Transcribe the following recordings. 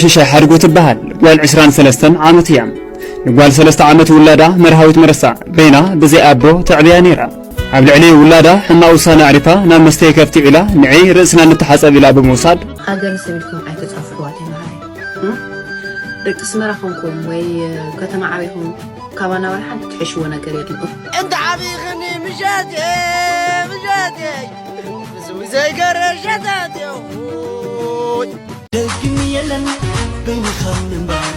ሽሻይ ሓድጉ ትበሃል ጓል ዕስራን ሰለስተን ዓመት እያ። ንጓል ሰለስተ ዓመት ውላዳ መርሃዊት መረሳ በይና ብዘይ ኣቦ ተዕብያ ነይራ። ኣብ ልዕሊ ውላዳ ሕማቕ ውሳነ ኣዕሪፋ ናብ መስተይ ከብቲ ዒላ ንዒ ርእስና ንተሓጸብ ኢላ ብምውሳድ፣ ሃገር ሰሚድኩም ኣይተጻፍርዋ ተማሃሪ። እም? ደቂ ኣስመራ ኮንኩም ወይ ከተማ ዓቢኹም ካባና ዋላ ሓንቲ ትሕሽዎ ነገር የለን። እንተ ዓቢኽኒ ምሸት እየ፣ ምሸት እየ፣ ምስ ዘይገረሸታት እየ። ኡይ። ደግም የለን በይንኻ ምንባር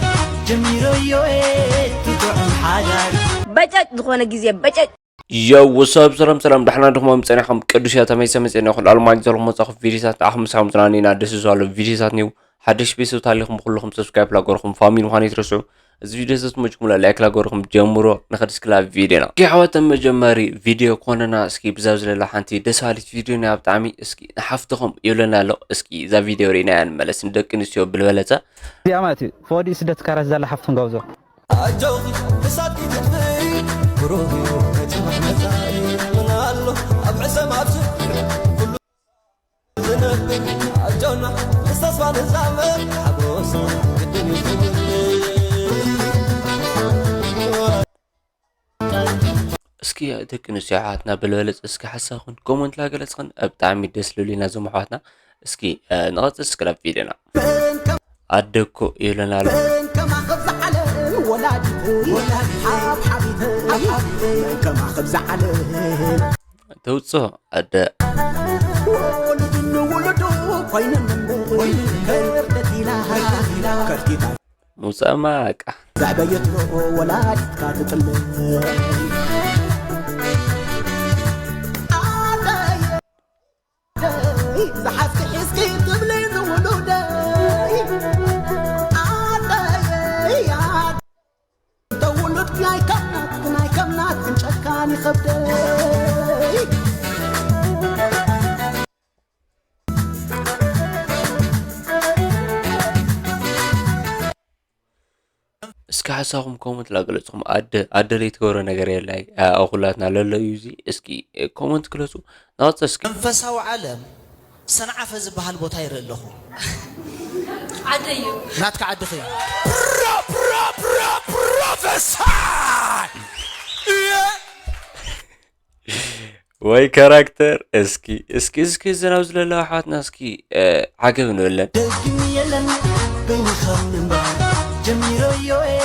ጀሚረዮ እየ ትጥዕም ሓዳር። በጨጭ ዝኾነ ግዜ በጨጭ። ዮው ወሳብ ሰላም ሰላም ዳሕና ድኹም ምጸናኹም ቅዱስ እያ ተመይሰ መጸና ኩሉ ኣልማጅ ዘለኹም መጻኹ ቪዲዮታት ኣኹም ሳም ዝናኒና ደስ ዝዋሉ ቪዲዮታት ኒው ሓድሽ ቤተሰብ ታሊኹም ኩልኹም ሰብስክራይብ ላገርኹም ፋሚሊ ምዃን ይትረስዑ። እዚ ቪዲዮ ዘትመጅኩምላ ላይክ ላገርኹም ጀምሮ። ንኸድስክላ ቪዲዮና እስኪ ኣሕዋት መጀመሪ ቪዲዮ ኮነና እስኪ ብዛብ ዝለላ ሓንቲ ደስ በሃሊት ቪዲዮ ናይ ብጣዕሚ እስኪ ንሓፍትኹም ይብለና ኣሎ። እስኪ እዛ ቪዲዮ ርኢናያ ንመለስ ንደቂ ኣንስትዮ ብልበለጸ። እዚኣ ማለት እዩ ፈወዲኡ ስደት ካራት ዛላ ሓፍትኹም ጋብዞ። ኣጆኺ ክሳድኪ ትጥፍኢ ብሩህ እዩ እቲ መሕመጻኢ። ምን ኣሎ ኣብ ዕሰም ኣብ ስፍሪ ኩሉ ዝነብር። ኣጆና ምስ ተስፋ ንዛመድ ሓጎስና ግድን እዩ ክብል። እስኪ ደቂ ኣንስትዮ ኣሕዋትና በልበለጽ እስኪ ሓሳብክን ኮመንት ላገለጽክን ብጣዕሚ ደስ ልብሉና እዞም ኣሕዋትና። እስኪ ንቐጽል እስኪ ናብ ቪድዮና። ኣደ እኮ ይብለና ኣሎ። ተውፅኦ ኣደ። ምውፃእ ማቃ። ዘዕበየቶ ወላዲትካ ትጥልም። ኣደይ፣ ኣደይ፣ ዝሓዝኪ ሒዝኪ ትብሊ ንውሉደይ። ኣደይ፣ ኣደይ፣ ተውሉድ ናይ ከምናት፣ ናይ ከምናት ክንጨካን ይኸብደይ። እስኪ ሓሳኹም ኮመንት ላገለጽኹም ኣደ ኣደ ለይትገብሮ ነገር የላይ። ኣኹላትና ለሎ እዩ እዚ። እስኪ ኮመንት ግለጹ። ናወጽ እስኪ መንፈሳዊ ዓለም ሰንዓፈ ዝበሃል ቦታ ይርኢ ኣለኹ። ዓደይ እዩ። ናትካ ዓድኺ እዩ። ፕሮፌሰር ወይ ካራክተር እስኪ እስኪ እስኪ ዘናው ዝለለዋ ኣሕዋትና እስኪ ዓገብ ንብለን። ደግም የለን በይንኻ ምንባር ጀሚረዮ እየ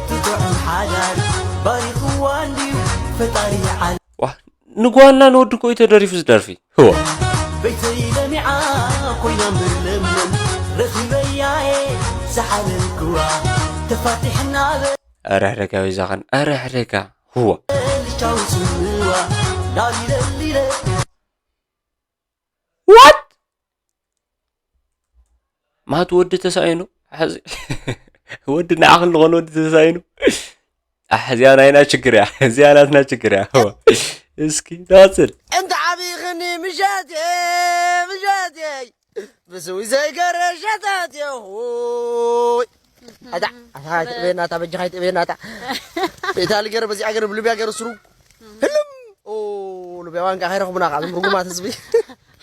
ትጥዕም ሓዳር ባሪኽዋ እንድዩ ፈጣሪ ዓለም። ዋ ንጓና ንወዲ ኮይ ተደሪፉ ዝደርፊ ህዋ። በይተይ ለሚዓ ኮይና ምርልምለም ረኺበያ እየ ዝሓለልክዋ ተፋቲሕና በ ኣረ ሕደጋ በይዛኸን ኣረ ሕደጋ። ህዋ what ማት ወዲ ተሳኢኑ። ወዲ ንዓኽን ዝኾነ ወዲ ተሳኢኑ። ኣሕ እዚኣ ናይና ችግር እያ። እዚኣ ናትና ችግር እያ። እስኪ ንቐፅል። እንተ ዓብይኽኒ ምሸት እየ ምሸት እየ ብስዊ ዘይገረ ሸታት እየ። ኣታ ኣታ ትእበየና ኣታ በጃኻ ይትእበየና ኣታ ቤታ ልገረ በዚኣ ገረ ብልብያ ገረ ስሩ ህልም ሉብያ ዋንካ ከይረኽቡና ካብ ርጉማት ህዝቢ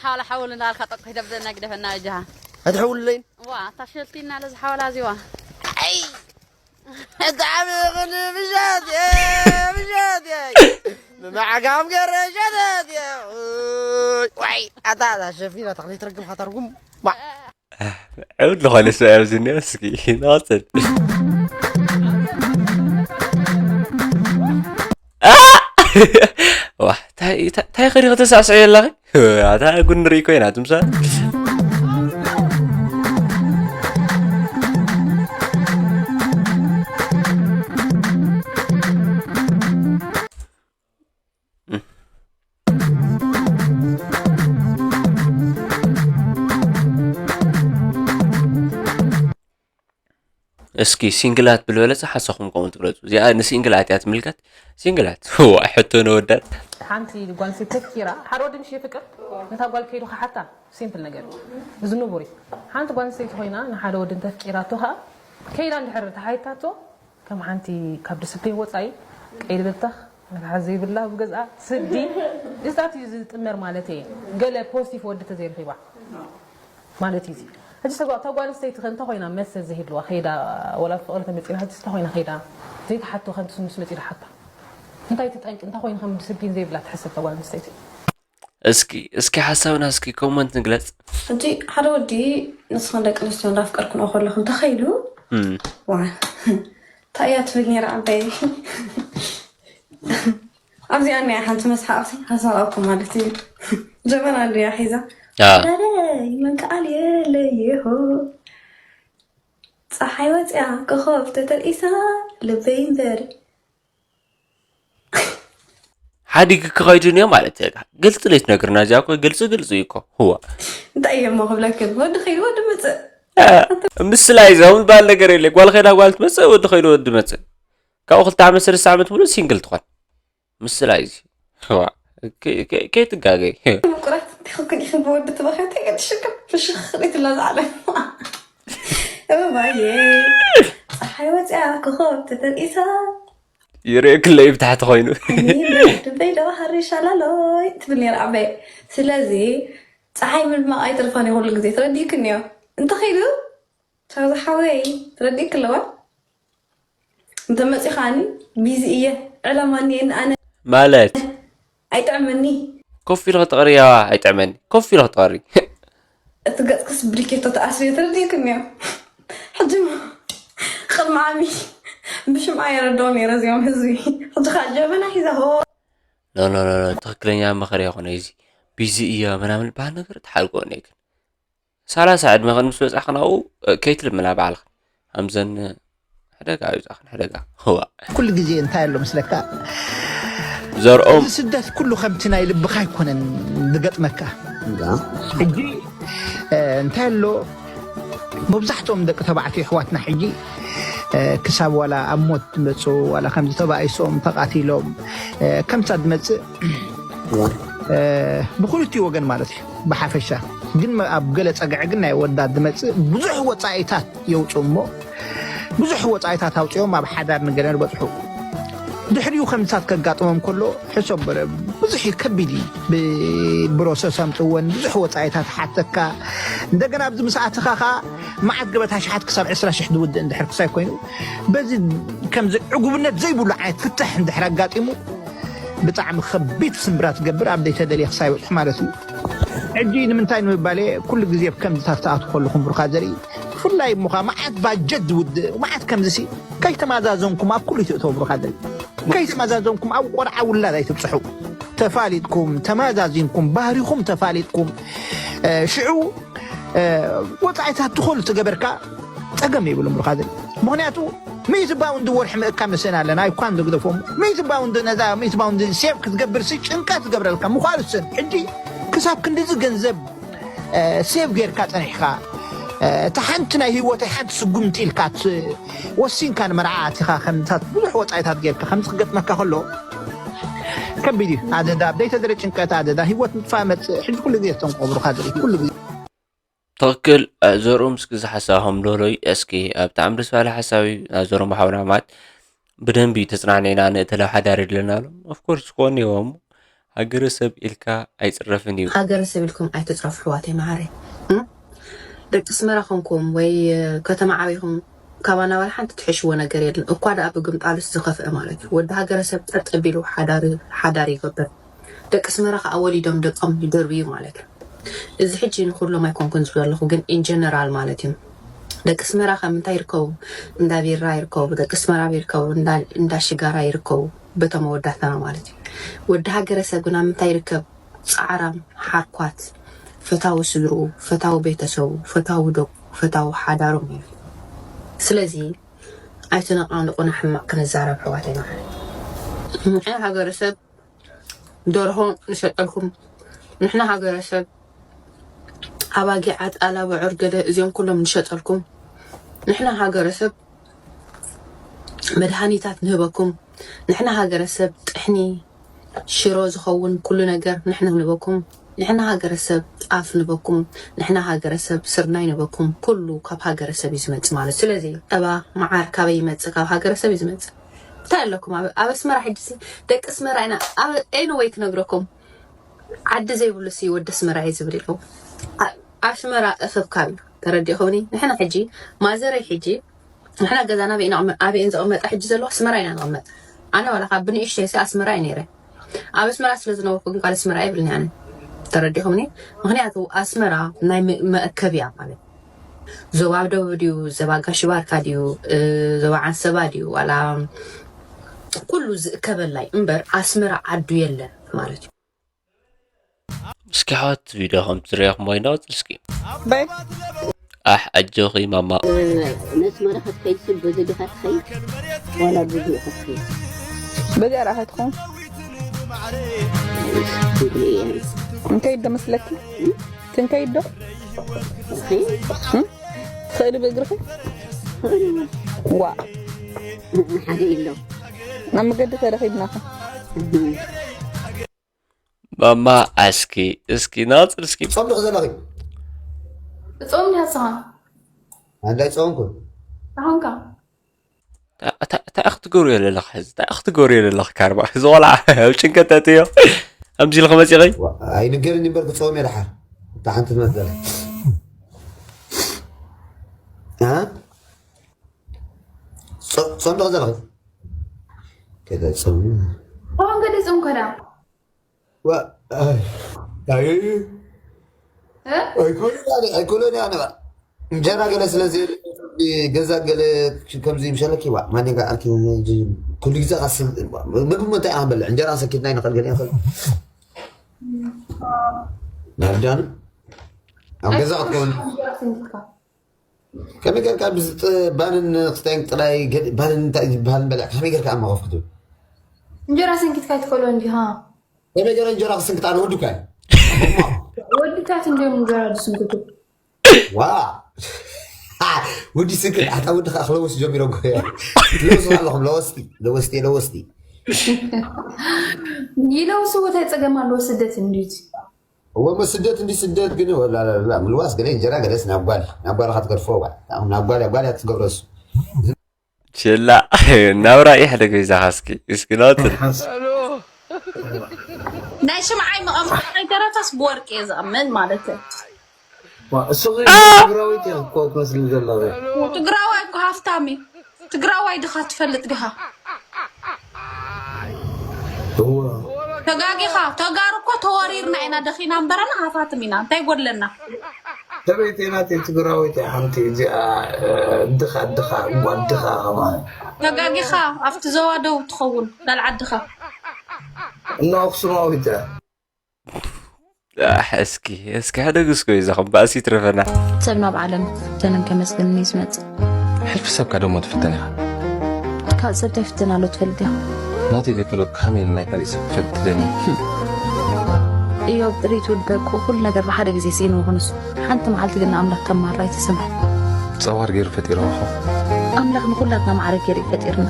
ሓውላ ሓውል እንዳልካ ጠጥሒ ደብደና ግደፈና እጃሃ ኣይትሐውልለይን ዋ ኣታ ሸልቲና ለዚ ሓውላ እዚዋ ኣይ እጣዕሚ ይኹን ምሸት ምሸት ምማዕጋም ገረ ሸተት ዋይ ኣታ ሸፊና ተኽሊ ትረግም ካተርጉም ዕብድ ዝኾነ ሰብ ኣብዚ እኒኦ እስኪ ንቐፅል። ዋ ታይ ታይ ኸዲ ከተሳዕስዑ ኣለኺ ኣታ ጉድ ንርኢ ኮይና ትምሳ እስኪ ሲንግላት ብልበለፀ ሓሳኹም ከምኡ ትግለፁ። እዚኣ ንሲንግላት እያ ትምልከት። ሲንግላት ዋይ ሕቶ ነወዳት። ሓንቲ ጓል ኣንስተይቲ ተፍቂራ ሓደ ወዲ ምሽ የፍቅር ነታ ጓል ከይዱ ክሓታ ሲምፕል ነገር እዩ። እዚ ንቡር እዩ። ሓንቲ ጓል ኣንስተይቲ ኮይና ንሓደ ወዲ እንተፍቂራቶ ከዓ ከይዳ እንድሕር ተሓይታቶ ከም ሓንቲ ካብ ዲስፕሊን ወፃኢ ቀይዲ ብተኽ መትሓዚ ዘይብላ ብገዝኣ ስዲ እዚታት እዩ ዝጥመር ማለት እየ። ገለ ፖዚቲቭ ወዲ ተዘይረኺባ ማለት እዩ። ሕጂ ተጓ- ተጓ ኣንስተይቲ ከ እንታይ ኮይና መልሲ ዘይህልዋ ከይዳ፣ ወላ ፍቕሪ ተመፂና ሕጂ እንታይ ኮይና ከይዳ ዘይትሓቶ ከምቲ ስኑስ መፂኡ ሓታ? እንታይ እቲ ጠንቂ እንታይ ኮይኑ ከም ዲስፕሊን ዘይብላ ትሕሰብ ተጓ ኣንስተይቲ? እስኪ እስኪ ሓሳብና እስኪ ኮመንት ንግለፅ። ሕጂ ሓደ ወዲ ንስኽን ደቂ ኣንስትዮ እንዳፍቀርክንኦ ከለኹም ተኸይሉ እም፣ ዋ እንታይ እያ ትብል ነይራ ዓባይ ኣብዚኣ እኒኣ ሓንቲ መስሓቕቲ ሓሳባኩም ማለት እዩ ጀበና እንድያ ሒዛ አ፣ ዳደይ መንከዓል የለየሆ ፀሓይ ወፅያ ኮኸብ ተተርኢሳ ልበይ እምበር ሓዲግ ክኸይዱ እኒኦ ማለት እዩ። ግልፂ ለይት ነግርና እዚኣ እኮ ግልፂ ግልፂ እዩ እኮ። ህዋ እንታይ እየ እሞ ክብለክን ወዲ ከይዱ ወዲ ምፅእ ምስላ እዩ ዘውን ባል ነገር የለ። ጓል ከይዳ ጓል ትመፅእ፣ ወዲ ከይዱ ወዲ መፅእ። ካብኡ ክልተ ዓመት ሰለስተ ዓመት ሙሉእ ሲንግል ትኾን ምስላ እዩ። ህዋ ከይትጋገይ ምቁራት እንተኽክን ኢኽን ብወዲ ትበኸ ተገድሽክም ፍሽኽሪት ለዛለ እባየ ፀሓይ ወፅያ ኮኸብ ተተርኢሳ ይርእየክለይ ብታሕቲ ኮይኑ ድበይ ዶ ሃሪ ሻላሎይ ትብል ነይራ ዓበይ ስለዚ ፀሓይ ምድማቕ ኣይትርፋን ኩሉ ግዜ ተረዲእክን እዮ እንተኸይዱ ቻው ዝሓወይ ተረዲእክ ኣለዋ እንተመፂኻኒ ቢዚ እየ ዕላማ እኒኤኒ ኣነ ማለት ኣይጥዕመኒ ኮፍ ኢልኺ ትቕርያዋ ኣይጥዕመኒ ኮፍ ኢልኺ ትቕሪ እቲ ገፅክስ ብሪኬቶ ተኣስርዮ ተረዲእክን እዮ ሕጂ ቅድሚ ዓሚ ብሽምዓ የረድኦ ነይረ እዚኦም ህዝቢ ሕጂ ከዓ ጀበና ሒዛ ሆ ኖ ኖ ኖ ኖ፣ ትኽክለኛ መኸር ይኾነ እዚ ቢዚ እያ ምናምን በሃል ነገር ትሓልቆ ነይክን ሰላሳ ዕድመ ኸን ምስ በጻኽን ኣብኡ ከይትልምና ባዕልኽን ኣምዘን ሕደጋ ይብጻኽን ሕደጋ ህዋ ኩሉ ግዜ እንታይ ኣሎ ምስለካ ዘርኦም እዚ ስደት ኩሉ ከምቲ ናይ ልብኻ ኣይኮነን ዝገጥመካ ሕጂ እ፣ እንታይ ኣሎ መብዛሕትኦም ደቂ ተባዕትዮ ኣሕዋትና ሕጂ እ፣ ክሳብ ዋላ ኣብ ሞት ዝመፁ ዋላ ከምዚ ተባኢሶም ተቃቲሎም እ፣ ከምሳ ዝመፅእ እ፣ ብክልቲኡ ወገን ማለት እዩ ብሓፈሻ ግን መ- ኣብ ገለ ፀግዒ ግን ናይ ወዳት ዝመፅእ ብዙሕ ወፃኢታት የውፁ እሞ ብዙሕ ወፃኢታት ኣውፅኦም ኣብ ሓዳር ንገለ ዝበፅሑ ድሕሪኡ ከምሳት ከጋጥሞም ከሎ ሕሰብ በረ ብዙሕ እዩ ከቢድ እዩ ብፕሮሰስ ኣምፅወን ብዙሕ ወፃኢታት ሓተካ እንደገና ኣብዚ ምስ ኣተኻ ከዓ መዓት ገበታ ሽሓት ክሳብ ዕስራ ሽሕ ዝውድእ እንድሕር ክሳይ ኮይኑ በዚ ከምዚ ዕጉብነት ዘይብሉ ዓይነት ፍትሕ እንድሕር ኣጋጢሙ ብጣዕሚ ከቢድ ስምብራ ትገብር ኣብ ዘይተደልየ ክሳይ በፅሑ ማለት እዩ ሕጂ ንምንታይ ንምባል ኩሉ ግዜ ከምዚታት ትኣትዉ ከለኹም ብሩኻ ዘርኢ ብፍላይ እሞ ከዓ መዓት ባጀት ዝውድእ መዓት ከምዚ ሲ ከይተማዛዘንኩም ኣብ ኩሉ ትእተው ብሩኻ ዘርኢ ከይተማዛዘንኩም ኣብ ቆልዓ ውላድ ኣይትብፅሑ ተፋሊጥኩም ተማዛዚንኩም ባህሪኹም ተፋሊጥኩም እ፣ ሽዑ እ፣ ወፃኢታት ትኸሉ ትገበርካ ፀገም የብሉም ብሩኻ ዘርኢ ምክንያቱ ሚእቲ ባውንድ ወርሒ ምእካብ ንስእን ኣለና ኣይኳን ዝግደፎም ሚእቲ ባውንድ ነዛ ሚእቲ ባውንድ ሴቭ ክትገብር ሲ ጭንቀት ትገብረልካ ምዃኑ ስን ሕጂ ክሳብ ክንድዚ ገንዘብ እ፣ ሴቭ ጌርካ ፀኒሕካ እ፣ እታ ሓንቲ ናይ ህይወተይ ሓንቲ ስጉምቲ ኢልካ ት- ወሲንካ ንመርዓ ኣቲኻ ከምታት ብዙሕ ወፃኢታት ጌርካ ከምዚ ክገጥመካ ከሎ ከቢድ እዩ ኣደዳ ኣብ ዘይተደረ ጭንቀት ኣደዳ ህይወት ምጥፋእ መፅእ ሕጂ ኩሉ ግዜ ተንቆብሩካ ዝርኢ ኩሉ ግዜ ትኽክል እ፣ ዘርኦም እስኪ ዝሓሳብኹም ሎሎይ እስኪ እ፣ ብጣዕሚ ደስ ባለ ሓሳብ እዩ እ፣ ዘርኦም ሓውና ማለት ብደንቢ ተፅናዕኒዕና ንእተለው ሓዳር የድለና ኣሎ ኦፍኮርስ ክኾን እዎ እሞ ሃገረሰብ ኢልካ ኣይፅረፍን እዩ ሃገረሰብ ኢልኩም ኣይትፅረፉ ኣሕዋተይ መዓረይ እም? ደቂ ኣስመራ ኮንኩም ወይ እ፣ ከተማ ዓቢኹም ካባና ዋላ ሓንቲ ትሕሽዎ ነገር የለን እኳ ደኣ ብግምጣሉስ ዝኸፍአ ማለት እዩ ወዲ ሃገረሰብ ጠጥ ኣቢሉ ሓዳሪ ሓዳር ይገብር ደቂ ኣስመራ ከዓ ወሊዶም ደቆም ይደርብዩ ማለት እዩ እዚ ሕጂ ንኩሎም ኣይኮንኩን ዝብሎ ኣለኹ ግን ኢንጀነራል ማለት እዩ ደቂ ኣስመራ ከም እንታይ ይርከቡ እንዳ ቢራ ይርከቡ ደቂ ኣስመራ ይርከቡ እንዳ ሽጋራ ይርከቡ በቶም መወዳእታና ማለት እዩ ወዲ ሃገረሰብ ግን ኣብ ምንታይ ይርከብ ፃዕራም ሓርኳት ፈታዊ ስድርኡ ፈታዊ ቤተሰቡ ፈታዊ ደቁ ፈታዊ ሓዳሩ ማለት እዩ ስለዚ ኣይተነቃንቁና ሕማቅ ክንዛረብ ኣሕዋተይ ማለት እዩ ንሕና ሃገረሰብ ደርሆ ንሸጠልኩም ንሕና ሃገረሰብ ኣባጊዕ ኣጣል ኣቡዑር ገለ እዚኦም ኩሎም ንሸጠልኩም ንሕና ሃገረሰብ መድሃኒታት ንህበኩም ንሕና ሃገረሰብ ጥሕኒ ሽሮ ዝኸውን ኩሉ ነገር ንሕና ንህበኩም ንሕና ሃገረሰብ ጣፍ ንህበኩም ንሕና ሃገረሰብ ስርናይ ንህበኩም ኩሉ ካብ ሃገረሰብ እዩ ዝመፅእ ማለት ስለዚ ጠባ መዓር ካበይ ይመፅእ ካብ ሃገረሰብ እዩ ዝመፅእ እንታይ ኣለኩም ኣብ ኣስመራ ሕጂ ደቂ ኣስመራ ኢና ኣንወይ ክነግረኩም ዓዲ ዘይብሉ ሲ ወዲ ኣስመራ እዩ ዝብል ኢልኩም ኣስመራ እኽብካብ እዩ ተረዲእኹምኒ? ንሕና ሕጂ፣ ማዘረይ ሕጂ፣ ንሕና ገዛና ኣበይ ኢና ቅመ-፣ ኣበይ እየን ዘቐመጣ? ሕጂ ዘለኹ ኣስመራ ኢና ንቕመጥ። ኣነ ዋላ ካብ ብንእሽተይ ሲ ኣስመራ እየ ነይረ። ኣብ ኣስመራ ስለ ዝነበርኩ ግን ቃል ኣስመራ የብልኒ ኣነ። ተረዲኹምኒ? ምኽንያቱ ኣስመራ ናይ መ-፣ መእከብ እያ ማለት። ዞባ ደቡብ ድዩ፣ ዞባ ጋሽ ባርካ ድዩ፣ እ፣ ዞባ ዓንሰባ ድዩ፣ ዋላ ኩሉ ዝእከበላይ እምበር ኣስመራ ዓዱ የለን ማለት እዩ። እስኪ ሓወት ቪድዮ ከም ትሪኦ ክሞ ይናወጽ እስኪ። በይ። ኣሕ ኣጆኺ ማማ። ነስመራ ክትከይድ ስብ በዚ ዲኻ ትኸይድ? ዋላ ብዙ ኢኻ ትኸይድ? በዚኣ ርኣ ከይትኸውን? ትብሊ እየ። እንከይድ ዶ መስለኪ? ክንከይድ ዶ? እኺ? እም? ትኽእሊ ብእግርኺ? ዋ። ሓደ ኢሎ። ናብ መገዲ ተረኺብናኻ። ማማ ኣስኪ፣ እስኪ ናጽር እስኪ። ጾም ዶ ዘለኺ? ጾም ዲኻ ንስኻ? ኣንዳይ ጾምኩ? ኣሁንካ? ታ-፣ ታ-፣ እንታይ ክትገብርዮ ዘለኻ ሕዚ? እንታይ ክትገብርዮ ዘለኻ ካርባ? እዚ ቆልዓ ኣብ ጭንቀት ኣእትዮ። ከምዚ ኢልኺ መጺኺ? ዋ፣ ኣይንገርኒ እምበር ክጾም እየ ደሓር። እታ ሓንቲ ትመስለኒ። እ? ጾ-፣ ጾም ዶ ዘለኺ? ከደ ጾም። ኣሁን ገደ ጾም ከዳ? ዋ፣ ኣይ፣ ኣይ፣ እ? ኣይኮነን፣ ኣይኮነን፣ ኣነ እንጀራ ገለ ስለ ዘየለ፣ ገዛ ገለ ከምዚ ምሸለኪ፣ ዋ፣ ማን ጋር ኣርኪ፣ ኩሉ ግዜ ካስ-፣ ምግቢ እንታይ ኢና ንበልዕ? እንጀራ ሰኪትና ይንኸል፣ ገለ ይንኸል። ናብ ዳኑ? ኣብ ገዛ ክትከውን። ከመይ ጌርካ ብዝጥ-፣ ባንን ክስታይን ጥራይ ገ-፣ ባንን እንታይ ዝበሃል በልዕካ ከመይ ጌርካ ኣብ መኸፍ ክትብል? እንጀራ ሰንኪትካ ኣይትከሎ እንዲኻ? ከመይ ገይረ እንጀራ ክስንክት? ኣነ ወዲ እኳ እየ። ወድታት እንዲዮም እንጀራ ዝስንክቱ። ዋ። ወዲ ስንክት፣ ኣታ ወዲ ከኣ ክለውስ ጀሚሮም እኮ እዮም። ለውሱ ኣለኹም፣ ለወስቲ፣ ለወስቲ፣ ለወስቲ። ይለውሱ፣ እንታይ ጸገም ኣለዎ? ስደት እንዲዩ። እወ፣ እሞ ስደት እንዲ ስደት ግን፣ ወላ፣ ላ፣ ላ፣ ምልዋስ ገለ እንጀራ ገለስ ናብ ጓል፣ ናብ ጓል እኻ ትገድፎ፣ ጓል። ናብ ጓል፣ ጓል እያ ትገብሮ እሱ። ችላ፣ ናብራ ኢሕደግ በይዛኻ እስኪ፣ እስኪ ናውፅል። ናይ ሽምዓይ መቐመጢ ከይተረፈስ ብወርቂ እየ ዝኣምን ማለት እዩ። ዋ፣ እሱ ግን ትግራዊት እያ እኮ ትመስል ዘለኺ። ትግራዋይ እኮ ሃፍታም እዩ። ትግራዋይ ድኻ ትፈልጥ ዲኻ? እወ። ተጋጊኻ። ተጋሩ እኮ ተወሪርና ኢና፣ ደኺና እምበረና ሃፋትም ኢና። እንታይ ጎድለና? ሰበይቲ ናተይ ትግራወይቲ ሓንቲ እዚኣ፣ እ፣ ድኻ፣ ድኻ፣ ጓል ድኻ ከማን። ተጋጊኻ፣ ኣብቲ ዞባ ደቡብ ትኸውን፣ ላል ዓድኻ። እና ኣኽሱማዊት እያ። ኣሕ፣ እስኪ፣ እስኪ ሕደግ እስኮ እዩ ዘኸም ባእሲ ይትረፈና። ሰብ ናብ ዓለም ክፍተንን ከመስግንን እዩ ዝመጽእ። ሕልፊ ሰብካ ደሞ ትፍተን ኢኻ። ካብ ሰብ ተፍትን ኣሎ ትፈልጥ ኢኻ። ናተይ ዘይፈለጥኩ ከመይ ኢለ ናይ ካልእ ሰብ ክፈልጥ ደልየ? እዮብ ጥሪት ውድበቁ ኩሉ ነገር ብሓደ ግዜ ስኢንዎ ክንሱ። ሓንቲ መዓልቲ ግን ንኣምላኽ ከም ማራ ኣይተሰምዐ። ጸዋር ገይሩ ፈጢርዎ ኸ? ኣምላኽ ንኹላትና ማዕረ ገይሩ እዩ ፈጢርና።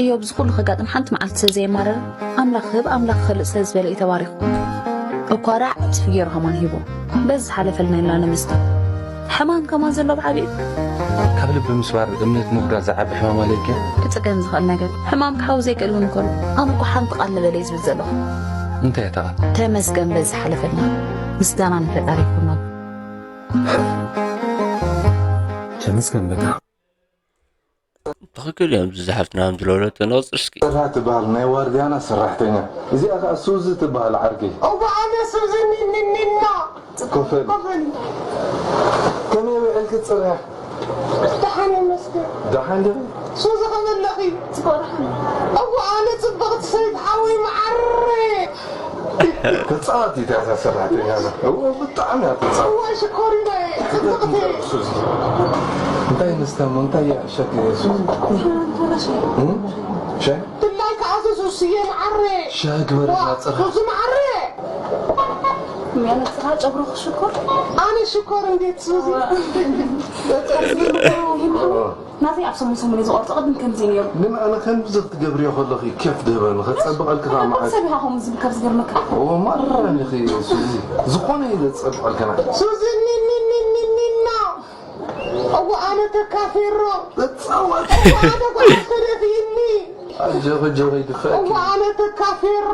እዮብ እዚ ኩሉ ከጋጥም ሓንቲ መዓልቲ ስለ ዘየማረረ፣ ኣምላኽ ክህብ ኣምላኽ ክኸልእ ስለ ዝበለ እዩ ተባሪኹ። እኳ ደኣ ዕጽፊ ገይሩ ከማን ሂቡ። በዚ ዝሓለፈልና ኢልና ነመስግን። ሕማም ከማን ዘሎ ብዓቢኡ። ካብ ልቢ ምስባር እምነት ምጉዳል ዝዓቢ ሕማም ኣለ ድዩ? ክጽገን ዝኽእል ነገር። ሕማም ክሓዊ ዘይክእል እውን እኮ ኣሎ። ኣነ እኮ ሓንቲ ቃል ንበለይ ዝብል ዘለኹ። እንታይ እያ እታ ቃል? ተመስገን በዚ ዝሓለፈልና። ምስጋና ንፈጣሪ ይኹን። ተመስገን በቃ። ትኽክል እዮም፣ ዝሓፍትና ከም ዝለወለቶ ነቕጽር እስኪ። ሰራህ ትበሃል ናይ ዋርድያና ሰራሕተኛ። እዚኣ ኸኣ ሱዚ ትበሃል ዓርከይ። እዋ ኣነ ሱዚ ኒኒኒና። ኮፈል። ኮፈል። ከመይ ውዕልኪ ጽባሕ? ደሓን ይመስገን። ደሓን ዲኺ? ሱዚ ከመይ ኣለኺ? ጽቡቕ ደሓን። እዋ ኣነ ጽብቕቲ ሰበይቲ ሓወይ መዓረይ። ተጻዋቲት እያ እዛ ሰራሕተኛ እዛ። እዎ፣ ብጣዕሚ እያ ትጻወት። እዋ፣ ሽኮሪና እየ፣ ጽብቕቲ እየ። ሱዚ። እንታይ ንስተ እሞ፣ እንታይ እያ ዕሸክ ሱዚ? እም? ሻይ? ድላይካ ኣዘዝ ሱስየ መዓረ። ሻይ ግበረልና ዋ፣ ጽርሃ። ሱዚ መዓረ። የሚያነጽራ ጨጉሩ ሽኮር። ኣነ ሽኮር እንዴት ሱዚ? ዋ። በጣም ናተይ ኣብ ሰሙን ሰሙን እየ ዝቖርጾ፣ ቅድም ከምዚ ነይሩ። ግን ኣነ ከምዚ ክትገብርዮ ከለኺ ኬፍ ድህበኒ፣ ከጸብቐልኪ ከኣ መዓት። ሰብ ኢኻ ከምኡ ዝብል ካብ ዝገርመካ። ኦ፣ ማረን ኢኺ ሱዚ። ዝኾነ ኢለ ዝጸብቐልኪ ኣነ። ሱዚ ኒኒኒኒኒና። እዋ ኣነ ተካፌሮ። እጻወት። እዋ ኣነ ጓል ተደፊእኒ። ኣጆኺ፣ ኣጆኺ፣ ይድፈእኪ። እዋ ኣነ ተካፌሮ።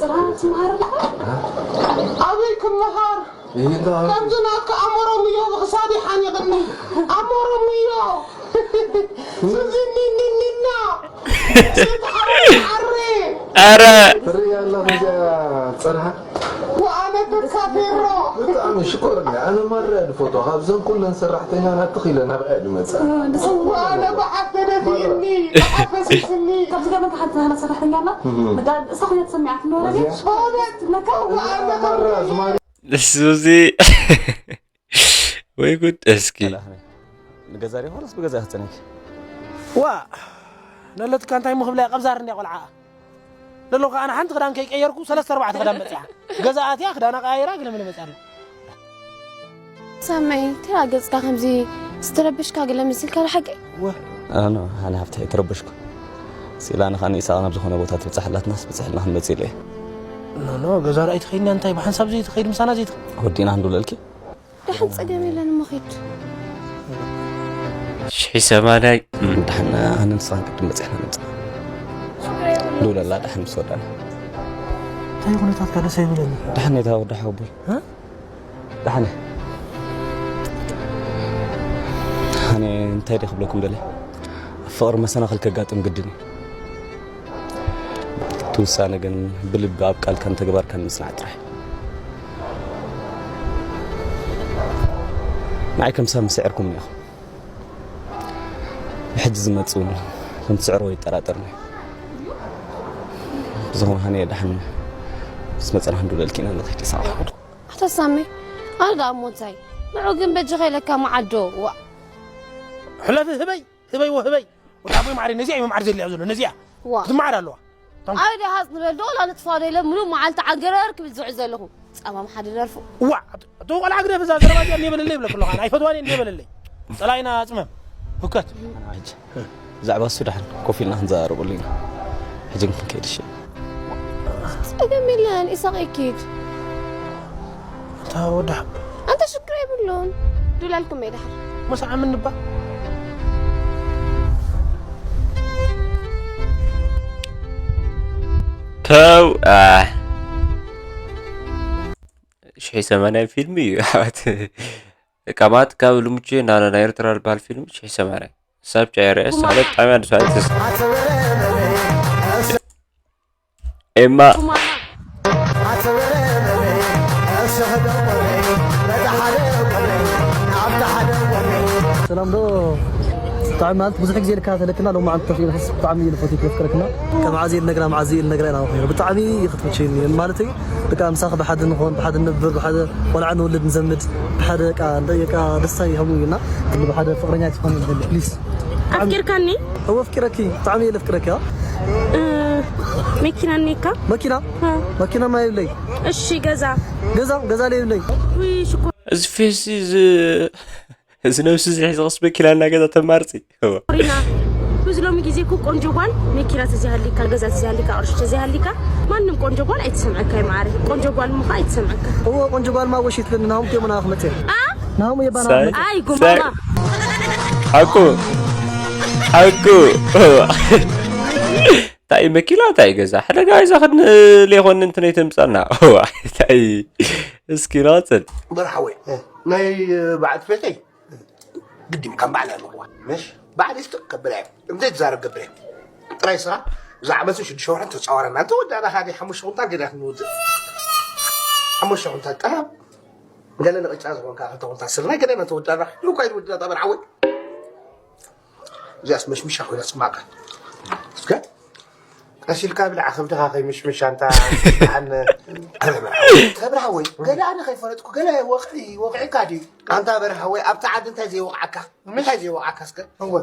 ጽራ ትመሃር ኣለኻ? ኣበይ ክመሃር? ይህን ተባለ። ከምዚ ናትካ ኣሞሮምዮ ብኽሳድ ይሓኒቕኒ። ኣሞሮምዮ። ስዚ ኒኒኒና። ስዚ ተሓሪ። ኣረ ትርኢ ኣለኻ እዚኣ ጸርሃ። ወኣነ ተካፊሮ። ብጣዕሚ ሽኮር እያ። ኣነ ማራ እየ ዝፈትዋ። ካብዘን ኩለን ሰራሕተኛ ናትኽ ኢለ ናብኣ እየ ዝመጽእ። ወኣነ ብሓፍ ተደፊእኒ። ብሓፍ ፈሲስኒ። ካብ ዝገርመካ ሓንቲ ናህና ሰራሕተኛ ኣላ። መዳ እሳ ኮይና ተሰሚዓት ነበረ። እዚኣ? በእውነት ነካ ወኣነ ማራ ዝማሪ ሱዚ ወይ ጉድ እስኪ ንገዛ ዲኻ ወላስ ብገዛ ክትጸንኪ? ዋ ነለትካ እንታይ ምኽብላ ቀብዛር እንዲያ ቆልዓ ለሎ ከዓ ሓንቲ ክዳን ከይቀየርኩ ሰለስተ ኣርባዕተ ክዳን በፂሓ ገዛ ኣትያ ክዳና ቀያይራ ግለ ምን መፃና ሳመይ ተራ ገጽካ ከምዚ ዝተረበሽካ ገለ ምስልካ ሓቂ ኣነ ኣነ ሃብቲ ኣይተረበሽኩ። ስኢላ ንኻ ንኢሳቕ ናብ ዝኾነ ቦታ ትብጻሕ ኣላትናስ ብጽሕልና ክንመጽእ ኢለ እየ። ኖ ኖ ገዛ ርኣይ ትኸይድና እንታይ ብሓንሳብ ዘይትኸይድ ምሳና ዘይትኸይድ ወዲእና ክንድውለልኪ ደሓን ጸገም የለን እሞ ኺድ ሽሒ ሰማንያይ ድሓን ኣነ ንስኻን ቅድም በጺሕና ንምጻእ። ንውለላ ድሓን ምስ ወዳና እንታይ ኩነታትካ ደስ ኣይብለኒ ድሓን ነታ ወዲ ሓወቦይ እ? ድሓን ኣነ እንታይ ደ ክብለኩም ደለ ኣብ ፍቕሪ መሰናኽል ከጋጥም ግድን እዩ። እቲ ውሳነ ግን ብልቢ ኣብ ቃልካን ተግባርካን ምጽናዕ ጥራሕ እዩ። ንዓይ ከም ሳሚ ስዒርኩምኒ ኢኹም። ብሕጂ ዝመጽእ እውን ከም ትስዕርዎ ይጠራጠርኒ እዩ። ብዝኾነ ሃኒ ድሓን ምስ መጸና ክንድውለልኪ ኢና ንኸይድ ይስዓኹ። ኣቶ ሳሚ ኣነ ደኣ እሞ እንታይ ንዑ ግን በጃኻ ኢለካ መዓዶ ዋ ሕለፊ ህበይ ህበይ ወህበይ ወዲ ሓቦይ ማዕሪ ነዚኣ እዩ መምዓር ዘድልያ ዘሎ ነዚኣ ዋ ክትመዓር ኣለዋ ኣይ ደሃዝ ንበል ዶ ላ ንጥፋ ዶ ኢለ ምሉእ መዓልቲ ዓገረር ክብል ዝውዕ ዘለኹ ጸማም ሓደ ደርፉ ዋ እቲ ቆልዓ ግደፍ እዛ ዘረባ እዚኣ እንደ በለለይ ይብለክ ኣለኹ ኣነ ኣይፈትዋን እየ እንደ በለለይ ጸላኢና ጽመም ህከት ሕጂ ብዛዕባ እሱ ድሓን ኮፍ ኢልና ክንዘራረበሉ ኢና። ሕጂ ግን ክንከይድ እሺ። ጸገም የለን ኢሳቕ ይኪድ እታ ወዲ ሓቦ ኣንተ ሽግር የብሉን ዱላልኩም እየ ድሓር መሳዓ ምንባ ተው ኣሕ። ሽሒ ሰማንያ ፊልም እዩ ኣሕዋት። እቃማት ካብ ልሙቼ ናና ናይ ኤርትራ ዝበሃል ፊልም ሽሒ ሰማንያ ሳብ ጫ ኤርኤስ ኣለ ብጣዕሚ ኣዲስ ኣበባ ኤማ ሰላም ዶ ብጣዕሚ ማለት ብዙሕ ግዜ ልከታተለክና ሎማዓንቲ ተኽኢልክስ ብጣዕሚ እዩ ልፈትዩ ክፍቅረክና ከም ዓዚ ኢል ነግራ መዓዚ ኢል ነግራ ኢና ኮይኑ ብጣዕሚ እዩ ክትምችይኒ ማለት እዩ በቃ ምሳኺ ብሓደ ንኾን ብሓደ ንብር ብሓደ ቆልዓ ንወልድ ንዘምድ ብሓደ በቃ ደስታ ይኸሙ እና ኩሉ ብሓደ ፍቅረኛ ትኾን ፕሊስ ኣፍቂርካኒ እወ ኣፍቂረኪ ብጣዕሚ እየ ለፍቅረኪ መኪና እኒካ መኪና መኪና ማ የብለይ እሺ ገዛ ገዛ ገዛ ለየብለይ ውይ ሽኮ እዚ ፌስ እዚ እዚ ነብሲ እዚ ሒዝቕስ መኪና እና ገዛ ተማርፂ እወ ሪና ብዙ ሎሚ ግዜ እኮ ቆንጆ ጓል መኪና ተዘይሃሊካ ገዛ ተዘይሃሊካ ቅርሺ ተዘይሃሊካ ማንም ቆንጆ ጓል ኣይትሰምዐካ ይማዓረ ቆንጆ ጓል ምዃ ኣይትሰምዐካ እወ ቆንጆ ጓል ማ ወሽ ይትለኒ ናሁም ቴሙና ክመፅእ ናሁም የባና ሳይ ክመፅእ ኣይ ሳይ ጉማማ ሓቁ ሓቁ እንታይ መኪና እንታይ ገዛ ሓደ ጋይዛ ክንል የኾን እንትን ኣይተምፀና እንታይ እስኪ ንቐፅል በርሓወይ ናይ በዓልቲ ቤተይ ግድም ከም ባዕላ ምቕዋ ምሽ ባዕል ይስጥቕ ከብላ እዮም እንዘይ ትዛረብ ገብረ ጥራይ ስራ እዛ ዓመት ሽዱሽተ ወርሒ ተፃወረና እንተ ወዳእና ካደ ሓሙሽተ ኩንታል ገዳ ክንወፅእ ሓሙሽተ ኩንታል ጠራብ ገለ ንቕጫ ዝኾንካ ክልተ ኩንታል ስርናይ ገለ ነተወዳእና ሕሉ እኳ ይወድና ጠበን ዓወይ እዚኣስ መሽምሻ ኮይና ስማዕካ እስከ ቀሲልካ ብልዓ ከብድኻ ከይምሽምሽ ኣንታ ኣነ ተብርሃወይ ገለ ኣነ ከይፈለጥኩ ገለ ወቕዒ ወቕዒካ ድዩ ኣንታ በርሃወይ ኣብቲ ዓዲ እንታይ ዘይወቕዓካ እንታይ ዘይወቕዓካ እስከ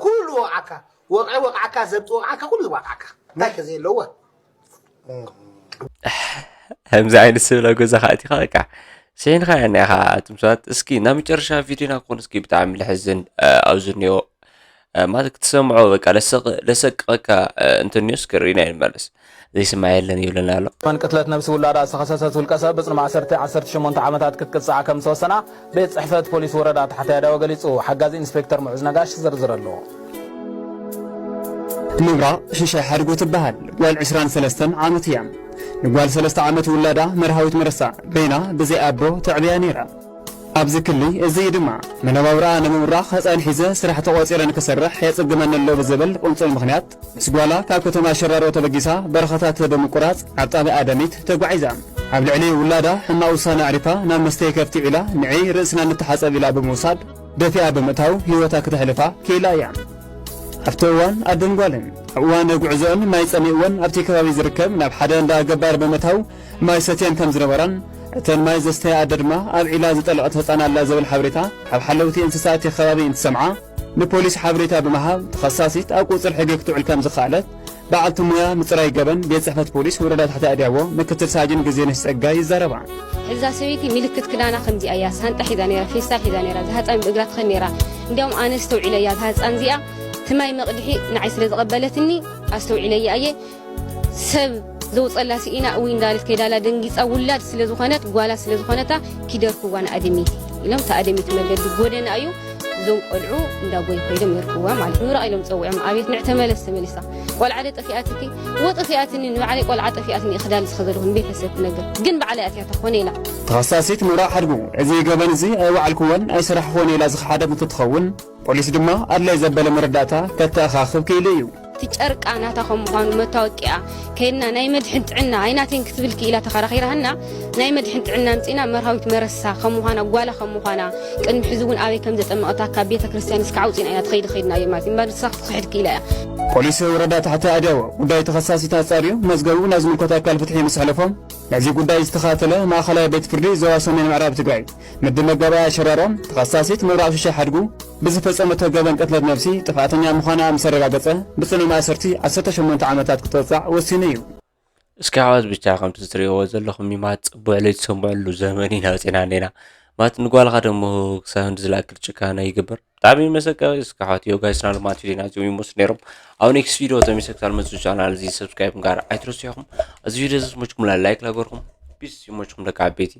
ኩሉ ወቕዓካ ወቕዒ ወቕዓካ ዘብጢ ወቕዓካ ኩሉ ወቕዓካ እንታይ ከ ዘየለዎ ከምዚ ዓይነት ሰብ ናብ ገዛኻ ኣቲኻ በቃ ስሒንካ ያኒ ኢኻ ኣቱም ሰባት እስኪ ናብ መጨረሻ ቪድዮና ክኾን እስኪ ብጣዕሚ ልሕዝን ኣብዚ እኒኦ ማለት ክትሰምዖ በቃ ለሰቅ- ለሰቅቐካ እንተኒዮስ ክርኢና ይንመለስ ዘይስማዕ የለን ይብለና ኣሎ መን ቅትለት ነብሲ ውላዳ ዝተኸሰሰት ውልቀሰብ ብጽኑ ማእሰርቲ ዓሰርተ ሸሞንተ ዓመታት ክትቅጻዕ ከም ዝተወሰና ቤት ጽሕፈት ፖሊስ ወረዳ ታሕታይ ኣዳወ ገሊጹ። ሓጋዚ ኢንስፔክተር ምዑዝ ነጋሽ ዝርዝር ኣለዎ። ንብራ ሽሻይ ሓድጎ ትበሃል ጓል ዕስራን ሰለስተን ዓመት እያ። ንጓል ሰለስተ ዓመት ውላዳ መርሃዊት መረሳ በይና ብዘይ ኣቦ ተዕብያ ነይራ። ኣብዚ ክሊ እዚ ድማ መነባብራ ንምምራሕ ህፃን ሒዘ ስራሕ ተቆፂረ ንክሰርሕ የፅግመኒ ኣሎ ብዝብል ቁንፁል ምክንያት ምስ ጓላ ካብ ከተማ ሸራሮ ተበጊሳ በረኻታት ብምቁራፅ ኣብ ጣብያ ኣደሚት ተጓዒዛ። ኣብ ልዕሊ ውላዳ ሕማቕ ውሳነ ኣዕሪፋ ናብ መስተይ ከፍቲ ዒላ ንዒ ርእስና ንተሓፀብ ኢላ ብምውሳድ ደፊኣ ብምእታው ህይወታ ክተሕልፋ ክኢላ እያ። ኣብቲ እዋን ኣደን ጓልን ኣብ እዋን ጉዕዞኦን ማይ ጸሚእወን ኣብቲ ከባቢ ዝርከብ ናብ ሓደ እንዳ ገባር ብምእታው ማይ ሰትየን ከም ዝነበራን እተን ማይ ዘስተያ ኣደ ድማ ኣብ ዒላ ዝጠለቐት ህፃን ኣላ ዝብል ሓበሬታ ካብ ሓለውቲ እንስሳ እቲ ከባቢ እንትሰምዓ ንፖሊስ ሓበሬታ ብምሃብ ተኸሳሲት ኣብ ቁፅር ሕጊ ክትውዕል ከም ዝኸኣለት በዓልቲ ሞያ ምፅራይ ገበን ቤት ፅሕፈት ፖሊስ ወረዳ ታሕቲ ኣድያቦ ምክትል ሳጅን ግዜነሽ ፀጋይ ይዛረባ። እዛ ሰበይቲ ምልክት ክዳና ከምዚኣ እያ፣ ሳንጣ ሒዛ ነይራ፣ ፌስታል ሒዛ ነይራ፣ እዛ ህፃን ብእግራ ትኸድ ነይራ። እንዲያውም ኣነ ኣስተውዒለያ፣ እዛ ህፃን እዚኣ ትማይ መቕድሒ ንዓይ ስለ ዝቐበለትኒ ኣስተውዒለያ እየ። ሰብ ዘውፀላ ስኢና እዊ እንዳለት ከይዳላ ደንጊፃ ውላድ ስለ ዝኾነት ጓላ ስለ ዝኾነታ ኪደርክዋ ንኣደሚት ኢሎም ተኣደሚት መገዲ ጎደና እዩ። እዞም ቆልዑ እንዳጎይ ኮይዶም የርክዋ ማለት ምብራቕ ኢሎም ፀውዖም ኣብየት ንዕ ተመለስ ተመሊሳ ቆልዓ ደ ጠፊኣትኪ ወ ጠፊኣትኒ ንባዕለይ ቆልዓ ጠፊኣትኒ እኽዳል ዝኸዘልኹን ቤተሰብ ትነግር ግን ባዕላ ኣትያ ተኾነ ኢላ። ተኸሳሲት ምብራቕ ሓድጉ እዚ ገበን እዚ ኣይወዓልክዎን ኣይሰራሕክዎን ኢላ ዝኸሓደት እንትትኸውን ፖሊስ ድማ ኣድላይ ዘበለ መረዳእታ ከተኣኻኽብ ክኢሉ እዩ። እቲ ጨርቃ ናታ ከም ምዃኑ መታወቂያ ከይድና ናይ መድሕን ጥዕና ኣይናተይን ክትብል ክኢላ ተኸራኺራህና ናይ መድሕን ጥዕና ኣምፂና መርሃዊት መረሳ ከም ምዃና ጓላ ከም ምዃና ቅድሚ ሕዚ እውን ኣበይ ከም ዘጠመቐታ ካብ ቤተ ክርስቲያን እስካዕ ኣውፂና ኢና ትኸይዲ ከይድና እዮም ማለት እምበር ንሳ ክትኽሕድ ክኢላ እያ። ፖሊስ ወረዳ ታሕቲ ኣድያቦ ጉዳይ ተኸሳሲት ኣፃርዩ መዝገቡ ናብ ዝምልከቶ ኣካል ፍትሒ ምስ ኣሕለፎ ነዚ ጉዳይ ዝተኸታተለ ማእኸላይ ቤት ፍርዲ ዞባ ሰሜን ምዕራብ ትግራይ ምድብ መጋባእያ ሸራሮ ተኸሳሲት ምብራቕ ሽሻይ ሓድጉ ብዝፈጸመቶ ገበን ቅትለት ነብሲ ጥፍኣተኛ ምዃና ምስ ኣረጋገጸ ብጽኑዕ ማእሰርቲ ዓሰርተ ሸሞንተ ዓመታት ክትቕጻዕ ወሲኑ እዩ። እስኪ ኣሕዋት ብቻ ከምቲ እትሪእዎ ዘለኹም እዩ ማለት ጽቡቕ ዕለይቲ ትሰምዕሉ ዘመን ኢና ወፂና ኣለና ማለት ንጓልኻ ደሞ ክሳብ ክንዲ ዝለኣክል ጭካነ ይግበር ብጣዕሚ መሰቀ እስኪ ኣሕዋት ዮ ጋይስና ልማት ዜና እዚኦም ይመስሉ ነይሮም ኣብ ኔክስት ቪዲዮ ተመልሰ ክሳብ መፅእ ቻናል እዚ ሰብስክራይብ ምግባር ኣይትረስዑ ኢኹም እዚ ቪዲዮ እዚ ዝመችኩም ላይክ ላገርኩም ፒስ ይመችኩም ደቂ ዓበይቲ